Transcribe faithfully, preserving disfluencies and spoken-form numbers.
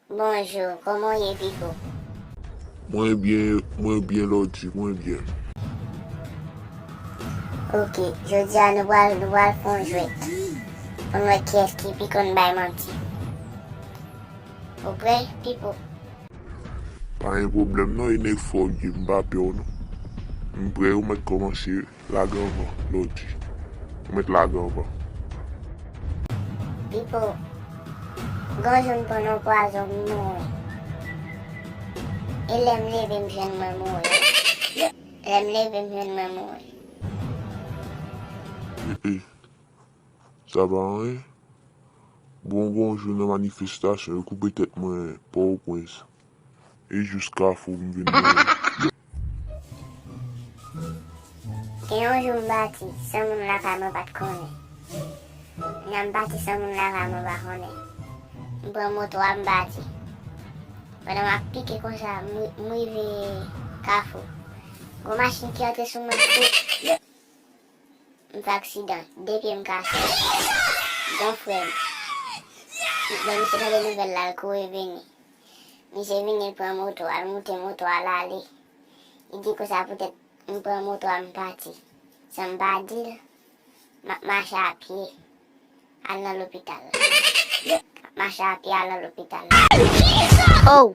Bonjou, kòman w ye, Pipo? Mwen byen, mwen byen, Lòdi, mwen byen. Ok, jodi a nou pral, nou pral fè yon jwèt pou n wè kiyès ki pi konn bay manti. Ou prè, Pipo? Pa gen pwoblèm non, e nèg fò w ye, m pa pè w non. M prè, ou mèt kòmanse. Lage anvan, Lòdi. Ou mèt lage anvan. Pipo, gon jou m pran yon pwazon, m mouri. E lè m leve, m jwenn mwen mouri. Lè m leve, m jwenn mwen mouri. E, e. Sa pa anyen. Bon, gon jou nan manifestasyon, yo koupe tèt mwen Pòtoprens. E jis Kafou m vin mouri. Gen yon jou m pati, san moun lakay mwen pa t konnen. Nan m pati san moun lakay mwen pa konnen. M pran moto a, m pati. Pandan m ap pike konsa, m, m rive Kafou. Gon machin ki antre sou mwen, m fè aksidan, de pye m kase. Gon frè m, lè misye tande nouvèl la, l kouri vini. Misye vini, l pran moto a, l moute moto a, l ale. Li di konsa poutèt m pran moto a, m pati. San m pa di l, m ap mache a pye al nan lopital. M ap mache a pye al nan lopital. Oh!